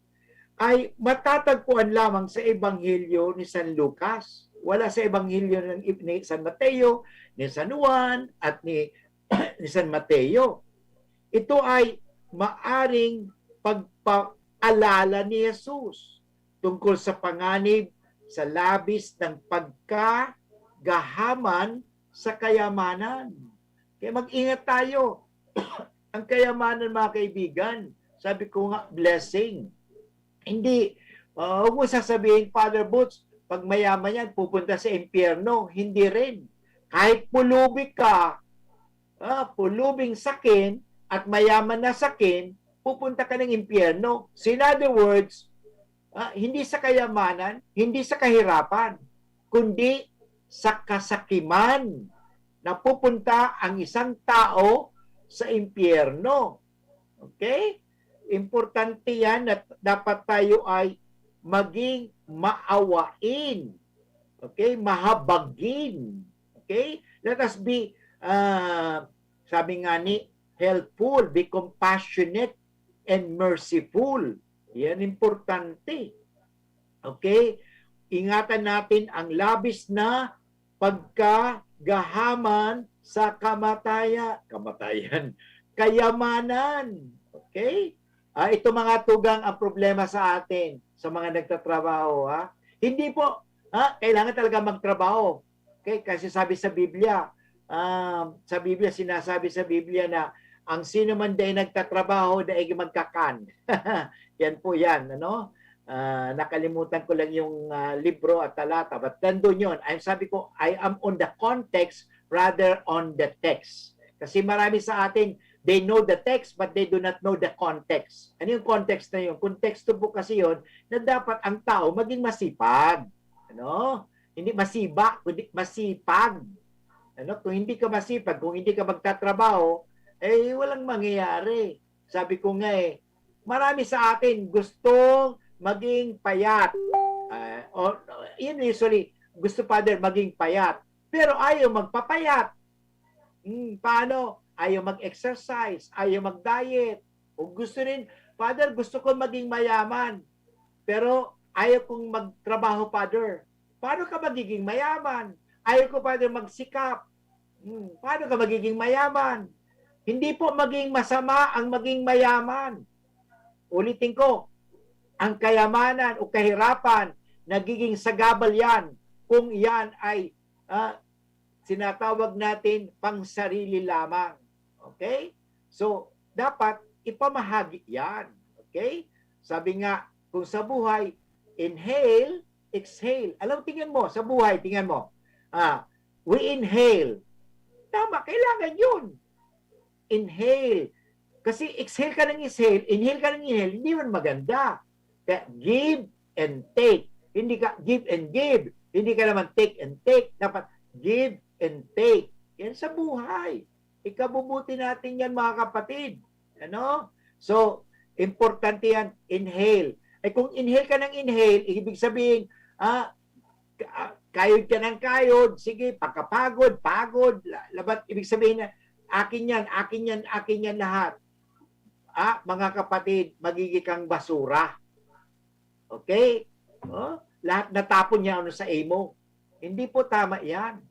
ay matatagpuan lamang sa ebanghelyo ni San Lucas. Wala sa ebanghelyo ng, ni San Mateo, ni San Juan, at ni, ni San Mateo. Ito ay maaring pagpaalala ni Jesus tungkol sa panganib sa labis ng pagkagahaman sa kayamanan. Kaya mag-ingat tayo. Ang kayamanan, mga kaibigan, sabi ko nga, blessing. Hindi, uh, huwag mo sasabihin, Father Boots, pag mayaman yan, pupunta sa impyerno. Hindi rin. Kahit pulubi ka, ah, pulubing sakin at mayaman na sakin, pupunta ka ng impyerno. So in other words, ah, hindi sa kayamanan, hindi sa kahirapan, kundi sa kasakiman napupunta ang isang tao sa impyerno. Okay? Importante yan na dapat tayo ay maging maawain. Okay? Mahabagin. Okay? Let us be, uh, sabi nga ni, helpful, be compassionate, and merciful. Yan importante. Okay? Ingatan natin ang labis na pagkagahaman sa kamataya, kamatayan, kayamanan. Okay? Ah, ito mga tugang ang problema sa atin, sa mga nagtatrabaho, ha? Hindi po, ha? Kailangan talaga magtrabaho. Okay? Kasi sabi sa Biblia, ah, sa Biblia, sinasabi sa Biblia na ang sino man dai nagtatrabaho, dai magkakan. Yan po yan, ano? Ah, nakalimutan ko lang yung ah, libro at talata, but nandun yun. Ay, sabi ko, I am on the context rather on the text. Kasi marami sa atin, they know the text but they do not know the context. Ano yung context na yun? Konteksto po kasi yun na dapat ang tao maging masipag. Ano? Hindi masiba, kundi masipag. Ano? Kung hindi ka masipag, kung hindi ka magtatrabaho, eh walang mangyayari. Sabi ko nga eh, marami sa atin gustong maging payat. Ah, o, yun usually, gusto, Father, maging payat. Pero ayaw magpapayat. Hmm, paano? Ayaw mag-exercise, ayaw mag-diet. O gusto rin, Father, gusto ko maging mayaman. Pero "Ayaw kong magtrabaho, Father." Paano ka magiging mayaman? "Ayaw ko, Father, magsikap." Hmm, paano ka magiging mayaman? Hindi po maging masama ang maging mayaman. Ulitin ko, ang kayamanan o kahirapan, nagiging sagabal yan kung yan ay, ah, sinatawag natin pang sarili lamang. Okay? So, dapat ipamahagi yan. Okay? Sabi nga, kung sa buhay, inhale, exhale. Alam, tingnan mo, sa buhay, tingnan mo. Ah, we inhale. Tama, kailangan yun. Inhale. Kasi exhale ka ng exhale, inhale ka ng inhale, hindi man maganda. Kaya give and take. Hindi ka give and give. Hindi ka naman take and take. Dapat give and take. Yan sa buhay. Ikabubuti natin yan, mga kapatid. Ano? So, importante yan, inhale. Ay, kung inhale ka ng inhale, ibig sabihin, ah, ka- ah, kayod ka ng kayod, sige, pagkapagod, pagod, la- labat, ibig sabihin na, "Akin yan, akin yan, akin yan lahat." Ah, mga kapatid, magiging kang basura. Okay? Oh? Lahat natapon niya ano sa imo. Hindi po tama yan.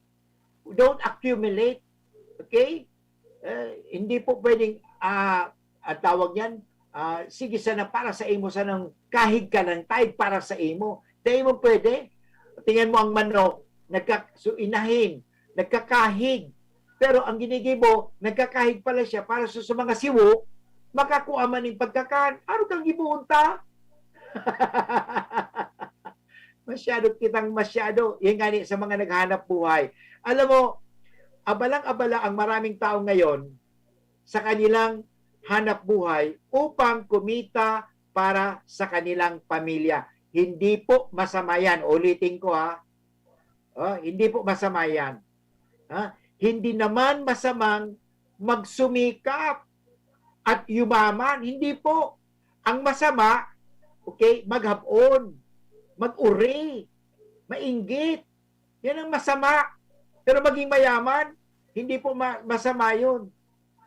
Don't accumulate. Okay? Eh, hindi po pwedeng, ah, ang tawag niyan, ah, sige sana para sa imo, sanang kahig ka ng taig para sa imo. Dahil mo pwede. Tingnan mo ang manok, nagka, so inahin, nagkakahig. Pero ang ginigibo, nagkakahig pala siya para sa, sa mga siwo, makakua man ning pagkakan. Ano kang gibohon ta? Masyado kitang masyado. Yan nga ni sa mga naghanap buhay. Alam mo, abalang-abala ang maraming tao ngayon sa kanilang hanap buhay upang kumita para sa kanilang pamilya. Hindi po masama yan. Ulitin ko ha. Oh, hindi po masama yan. Ha? Hindi naman masamang magsumikap at yumaman. Hindi po. Ang masama, okay, maghapon, mag-uri, mainggit. Yan ang masama. Pero maging mayaman, hindi po ma- masama yun.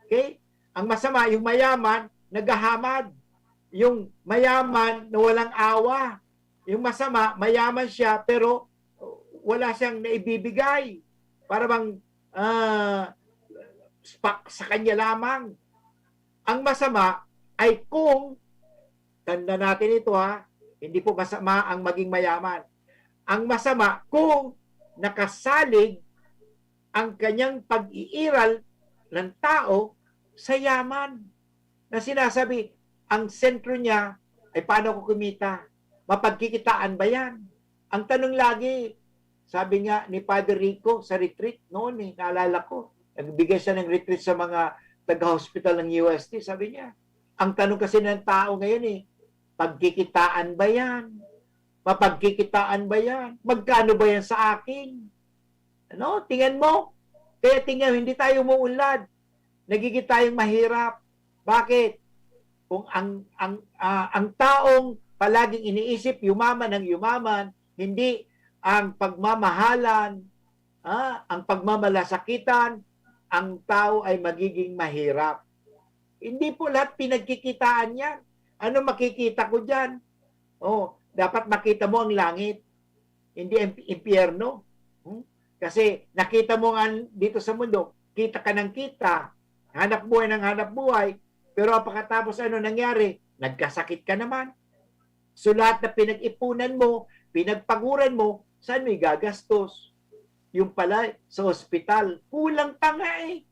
Okay? Ang masama, yung mayaman, naghahamad. Yung mayaman na walang awa. Yung masama, mayaman siya, pero wala siyang naibibigay. Para bang, ah, spak sa kanya lamang. Ang masama ay kung, tanda natin ito ha, hindi po masama ang maging mayaman. Ang masama kung nakasalig ang kanyang pag-iiral ng tao sa yaman na sinasabi, ang sentro niya ay paano ko kumita? Mapagkikitaan ba yan? Ang tanong lagi, sabi nga ni Padre Rico sa retreat noon eh, naalala ko, nagbigay siya ng retreat sa mga taga-hospital ng U S T, sabi niya, ang tanong kasi ng tao ngayon eh, pagkikitaan ba yan? Mapagkikitaan ba yan? Magkano ba yan sa akin? Ano? Tingnan mo. Kaya tingnan, hindi tayo umuunlad. Nagiging tayong mahirap. Bakit? Kung ang, ang, ah, ang taong palaging iniisip, yumaman ang yumaman, hindi ang pagmamahalan, ah, ang pagmamalasakitan, ang tao ay magiging mahirap. Hindi po lahat pinagkikitaan yan. Ano makikita ko dyan? Oh, dapat makita mo ang langit, hindi ang impyerno. Hmm? Kasi nakita mo nga dito sa mundo, kita ka ng kita, hanap buhay ng hanap buhay, pero pagkatapos ano nangyari? Nagkasakit ka naman. So lahat na pinag-ipunan mo, pinagpaguran mo, saan mo igagastos? Yung pala sa ospital, kulang pa nga eh.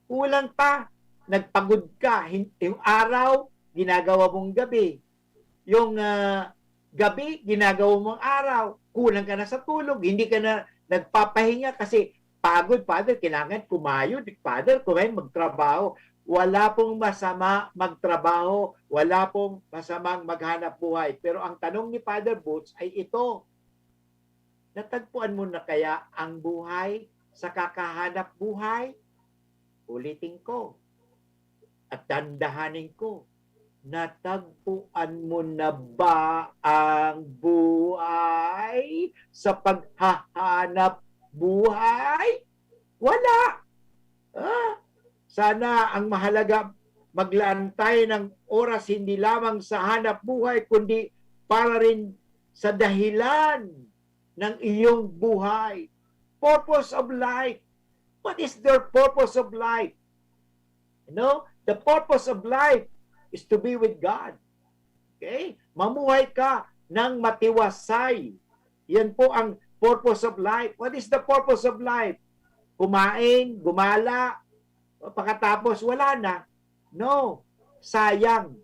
Kulang pa. Nagpagod ka. Hin- Yung araw, ginagawa mong gabi. Yung ah, gabi, ginagawa mong araw. Kulang ka na sa tulog. Hindi ka na nagpapahinga kasi pagod, Father. Kailangan kumayod, Father. Kumain, magtrabaho. Wala pong masama magtrabaho. Wala pong masamang maghanap buhay. Pero ang tanong ni Father Boots ay ito, natagpuan mo na kaya ang buhay sa kakahanap buhay? Ulitin ko, at dandahanin ko, natagpuan mo na ba ang buhay sa paghahanap buhay? Wala. Ah, sana ang mahalaga, maglaan tayo ng oras hindi lamang sa hanap buhay, kundi para rin sa dahilan ng iyong buhay. Purpose of life. What is their purpose of life? You know, the purpose of life is to be with God. Okay? Mamuhay ka ng matiwasay. Yan po ang purpose of life. What is the purpose of life? Kumain, gumala, pagkatapos wala na. No, sayang.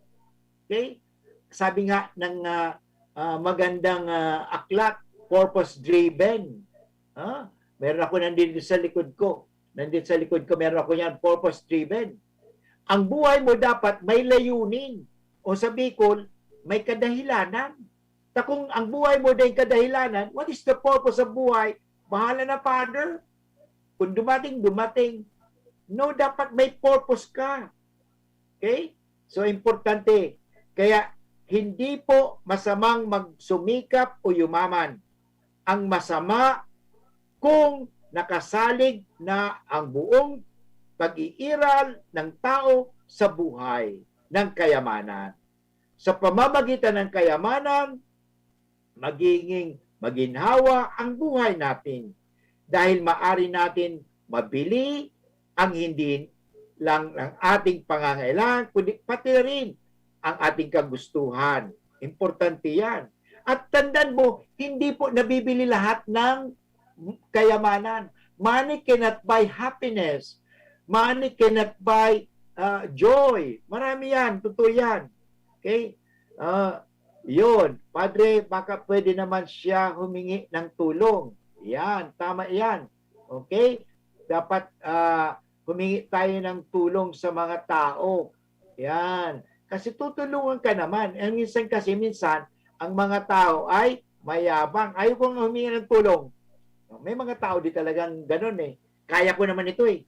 Okay? Sabi nga ng ah, ah, magandang ah, aklat, purpose-driven. Ah, meron ako nandito sa likod ko. Nandito sa likod ko, meron ako yan, purpose-driven. Ang buhay mo dapat may layunin. O sa Bicol, may kadahilanan. Ta kung ang buhay mo din kadahilanan, what is the purpose of buhay? Bahala na, Father. Kung dumating, dumating. No, dapat may purpose ka. Okay? So, importante. Kaya, hindi po masamang magsumikap o yumaman. Ang masama kung nakasalig na ang buong pag-iiral ng tao sa buhay ng kayamanan. Sa pamamagitan ng kayamanan, magiging maginhawa ang buhay natin dahil maari natin mabili ang hindi lang ang ating pangangailangan, kundi pati rin ang ating kagustuhan. Importante yan. At tandaan mo, hindi po nabibili lahat ng kayamanan. Money cannot buy happiness. Money cannot buy uh, joy. Marami yan. Totoo yan. Okay? Uh, yun. Padre, baka pwede naman siya humingi ng tulong. Yan. Tama yan. Okay? Dapat uh, humingi tayo ng tulong sa mga tao. Yan. Kasi tutulungan ka naman. Ang minsan kasi, minsan, ang mga tao ay mayabang. Ayaw kong humingi ng tulong. May mga tao di talagang ganun eh. Kaya ko naman ito eh.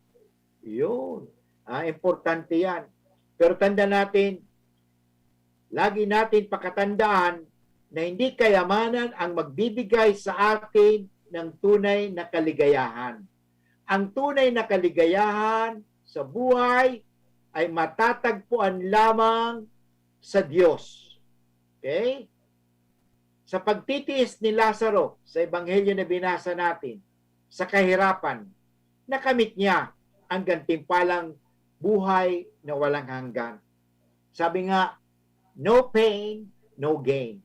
Yun. Ah, importante yan. Pero tanda natin, lagi natin pakatandaan na hindi kayamanan ang magbibigay sa atin ng tunay na kaligayahan. Ang tunay na kaligayahan sa buhay ay matatagpuan lamang sa Diyos. Okay? Sa pagtitiis ni Lazaro sa ebanghelyo na binasa natin, sa kahirapan, nakamit niya ang gantimpalang buhay na walang hanggan. Sabi nga, no pain, no gain.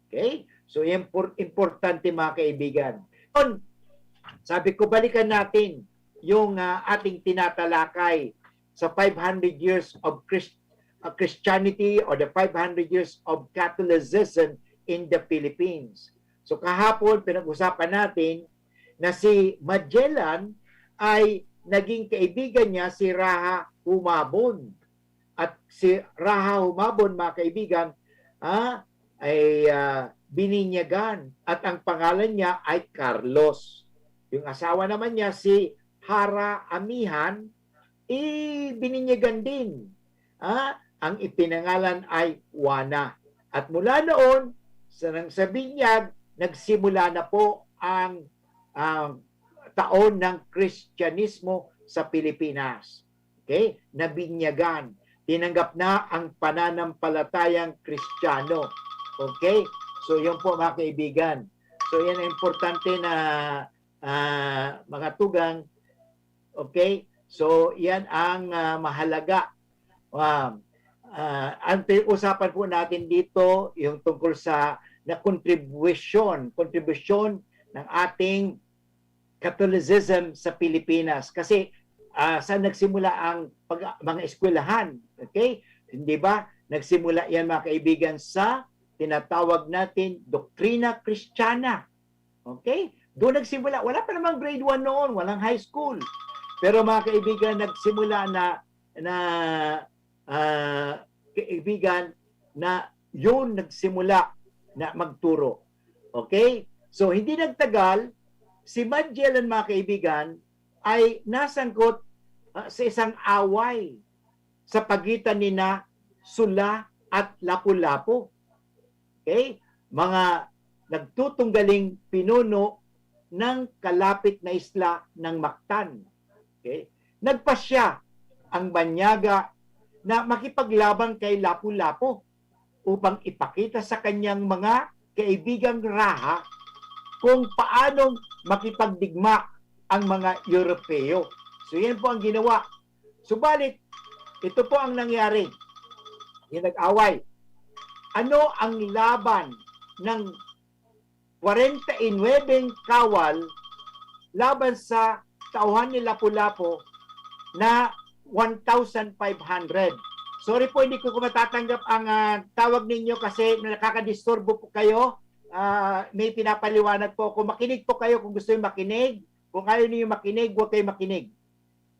Okay? So, impor- importante, mga kaibigan. Yun, sabi ko, balikan natin yung ah, ating tinatalakay sa five hundred years of Christ- uh, Christianity or the five hundred years of Catholicism in the Philippines. So kahapon, pinag-usapan natin na si Magellan ay naging kaibigan niya si Raha Humabon. At si Raha Humabon, mga kaibigan, ah, ay ah, bininyagan at ang pangalan niya ay Carlos. Yung asawa naman niya, si Hara Amihan, ibininyagan din. Ah, ang ipinangalan ay Juana. At mula noon, sa nang sa binyag, nagsimula na po ang, ang taon ng Kristyanismo sa Pilipinas. Okay? Nabinyagan. Tinanggap na ang pananampalatayang Kristiyano. Okay? So, yun po, mga kaibigan. So, yan ang importante na ah, mga tugang. Okay? So, yan ang ah, mahalaga. Um, ah, ang pinag-usapan po natin dito, yung tungkol sa na kontribusyon, kontribusyon ng ating Catholicism sa Pilipinas. Kasi ah, saan nagsimula ang pag, mga eskwelahan? Okay? Hindi ba? Nagsimula yan, mga kaibigan, sa tinatawag natin doktrina kristiyana. Okay? Doon nagsimula. Wala pa namang grade one noon, walang high school. Pero, mga kaibigan, nagsimula na, na ah, kaibigan, na yun nagsimula na magturo. Okay? So, hindi nagtagal, si Magellan, mga kaibigan, ay nasangkot ah, sa isang away sa pagitan nina Sula at Lapu-Lapu. Okay? Mga nagtutunggaling pinuno ng kalapit na isla ng Mactan. Okay? Nagpasya ang banyaga na makipaglaban kay Lapu-Lapu upang ipakita sa kanyang mga kaibigang Raha kung paano makipagdigma ang mga Europeo. So, yan po ang ginawa. Subalit, ito po ang nangyari. Yung nag-away. Ano ang laban ng kwarenta y nuwebeng kawal laban sa tauhan ni Lapu-Lapu na one thousand five hundred? Sorry po, hindi ko, ko matatanggap ang ah, tawag ninyo kasi nakakadisturbo po kayo. Ah, may pinapaliwanag po ako. Makinig po kayo kung gusto niyo makinig. Kung ayaw niyo makinig, huwag kayo makinig.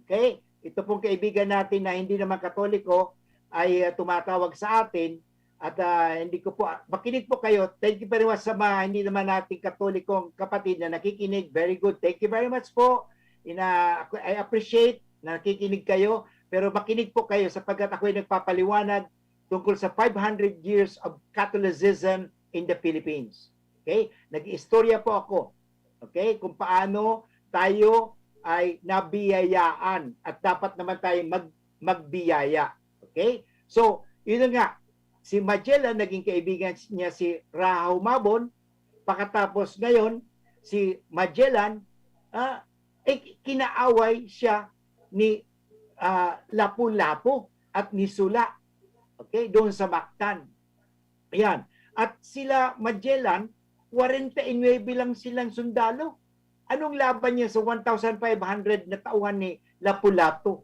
Okay? Ito pong kaibigan natin na hindi naman Katoliko ay ah, tumatawag sa atin at ah, hindi ko po, makinig po kayo. Thank you very much sa mga hindi naman natin Katolikong kapatid na nakikinig. Very good. Thank you very much po. Ina, I appreciate na nakikinig kayo. Pero makinig po kayo sapagkat ako'y nagpapaliwanag tungkol sa five hundred years of Catholicism in the Philippines. Okay? Nag-iistorya po ako. Okay? Kung paano tayo ay nabiyayaan at dapat naman tayo mag, magbiyaya. Okay? So, yun na nga, si Magellan, naging kaibigan niya si Raha Humabon, pakatapos ngayon, si Magellan, ah, eh, kinaaway siya ni ah, Lapu-Lapu at ni Sula. Okay? Doon sa Mactan. Ayan. At sila Magellan, kwarenta y nuwebe lang silang sundalo. Anong laban niya sa one thousand five hundred na tauhan ni Lapu-Lapu?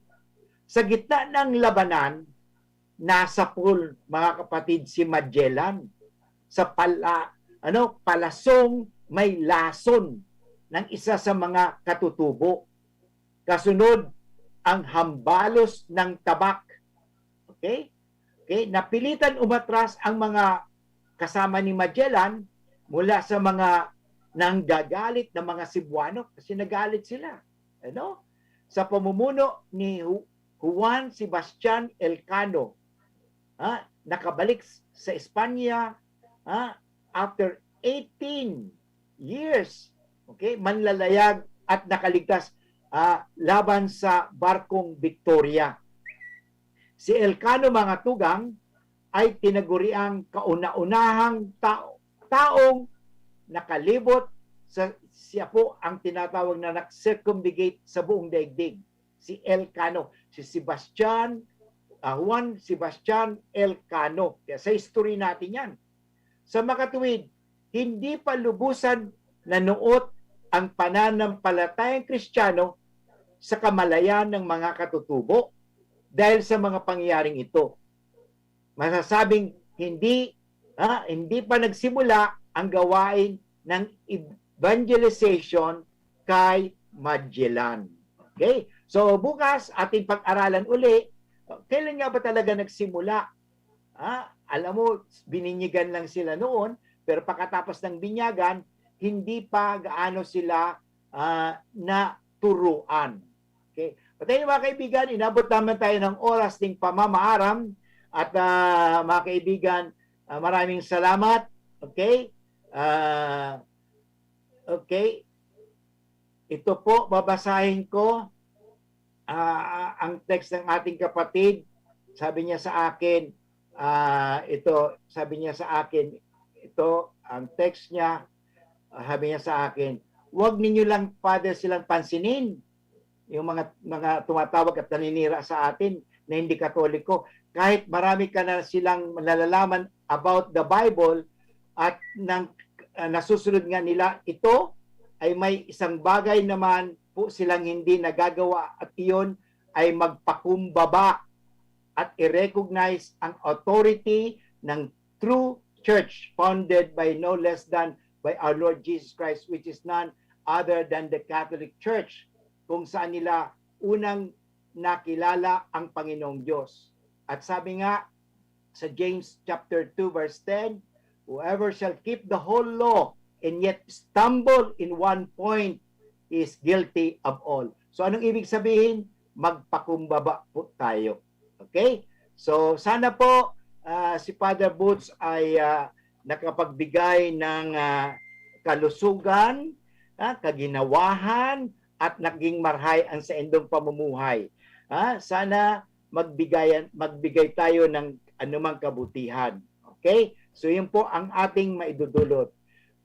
Sa gitna ng labanan, nasapol, mga kapatid, si Magellan sa pala, ano, palasong may lason ng isa sa mga katutubo. Kasunod, ang hambalos ng tabak. Okay? Okay, napilitan umatras ang mga kasama ni Magellan mula sa mga nanggagalit na mga Cebuano kasi nagalit sila. Ano? Sa pamumuno ni Ju-, Juan Sebastian Elcano, ha, nakabalik s-, sa Espanya, ha, after eighteen years, okay, manlalayag at nakaligtas ah, laban sa barkong Victoria. Si Elcano, mga tugang, ay tinaguriang kauna-unahang tao, taong nakalibot sa, siya po ang tinatawag na nag-circumnavigate sa buong daigdig. Si Elcano, si Sebastian, ah, Juan Sebastian Elcano. Kaya sa history natin yan. Sa makatuwid, hindi pa lubusan nanuot ang pananampalatayang Kristiyano sa kamalayan ng mga katutubo dahil sa mga pangyayaring ito. Masasabing hindi, ha, hindi pa nagsimula ang gawain ng evangelization kay Magellan. Okay? So, bukas, ating pag-aralan uli, kailan nga ba talaga nagsimula? Ha? Alam mo, bininyagan lang sila noon, pero pagkatapos ng binyagan, hindi pa gaano sila ah, naturuan. Okay? Patayin, mga kaibigan, inabot naman tayo ng oras ng pamamaaram. At ah, mga kaibigan, ah, maraming salamat. Okay? Ah, okay. Ito po, babasahin ko ah, ang text ng ating kapatid. Sabi niya sa akin, ah, ito, sabi niya sa akin, ito, ang text niya, ah, sabi niya sa akin, "Huwag ninyo lang, Father, silang pansinin." Yung mga, mga tumatawag at naninira sa atin na hindi Katoliko. Kahit marami ka na silang nalalaman about the Bible at nang, ah, nasusunod nga nila ito, ay may isang bagay naman po silang hindi nagagawa, at iyon ay magpakumbaba at i-recognize ang authority ng true church founded by no less than by our Lord Jesus Christ, which is none other than the Catholic Church, kung saan nila unang nakilala ang Panginoong Diyos. At sabi nga sa James chapter two verse ten, "Whoever shall keep the whole law and yet stumble in one point is guilty of all." So, anong ibig sabihin? Magpakumbaba po tayo. Okay? So, sana po ah, si Father Boots ay ah, nakapagbigay ng ah, kalusugan, ah, kaginawahan, at naging marhay ang saindong pamumuhay. Ah, sana magbigayan, magbigay tayo ng anumang kabutihan. Okay? So, yun po ang ating maidudulot.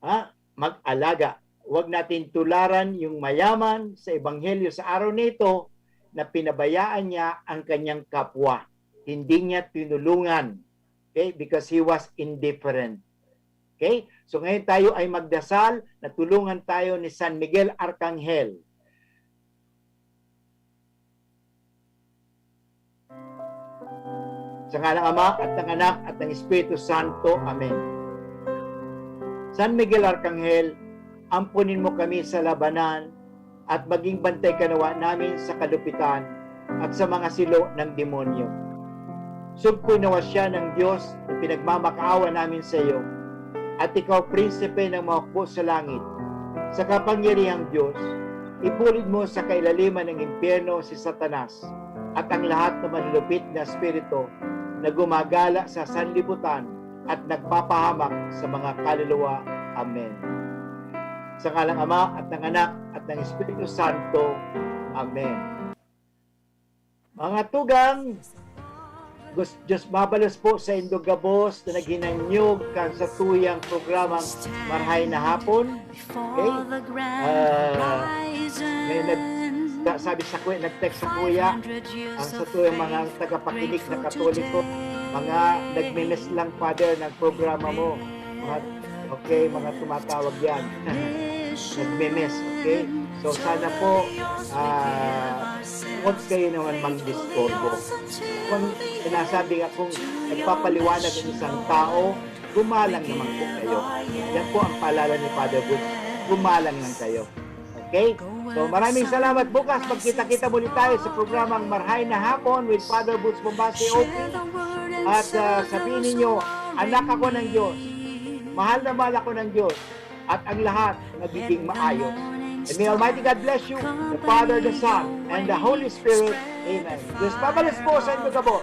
Ha? Mag-alaga. Huwag natin tularan yung mayaman sa Ebanghelyo sa araw na ito na pinabayaan niya ang kanyang kapwa. Hindi niya tinulungan. Okay? Because he was indifferent. Okay? So, ngayon tayo ay magdasal na tulungan tayo ni San Miguel Arcangel. Sa ngalan ng Ama, at ng Anak, at ng Espiritu Santo. Amen. San Miguel Arcangel, amponin mo kami sa labanan at maging bantay ka nawa namin sa kalupitan at sa mga silo ng demonyo. Sugpoy nawa siya ng Diyos na pinagmamakaawa namin sa iyo, at ikaw, prinsipe ng mga hukbo sa langit. Sa kapangyarihang Diyos, ipulid mo sa kailaliman ng impyerno si Satanas at ang lahat na malulupit na espiritu na gumagala sa sanlibutan at nagpapahamak sa mga kaluluwa. Amen. Sa ngalan ng Ama, at ng Anak, at ng Espiritu Santo. Amen. Mga tugang, gus-, Diyos mabalos po sa indo gabos na naghinanyog kan satuyang programang Marhay na Hapon. Okay? Ah, may nag-, sa-, sabi sa kuya, nag-text sa kuya, ang satuyang mga tagapakinig na Katoliko, mga nagme-miss lang, Father, ng programa mo. Mga, okay, mga tumatawag yan. Nagme-miss, okay? So, sana po, ah, huwag kayo naman magdisturbo. Kung sinasabi nga, kung nagpapaliwanag ang isang tao, gumalang naman po kayo. Yan po ang paalala ni Father Boots, gumalang lang kayo. Okay? So, maraming salamat. Bukas, magkita-kita muli tayo sa programang Marhay na Hapon with Father Boots Bombase, O P. At, ah, sabihin ninyo, "Anak ako ng Diyos. Mahal na mahal ako ng Diyos." At ang lahat nagiging maayos. And may Almighty God bless you, the Father, the Son, and the Holy Spirit. Amen. Diyos mabalos po sa inyo gabos.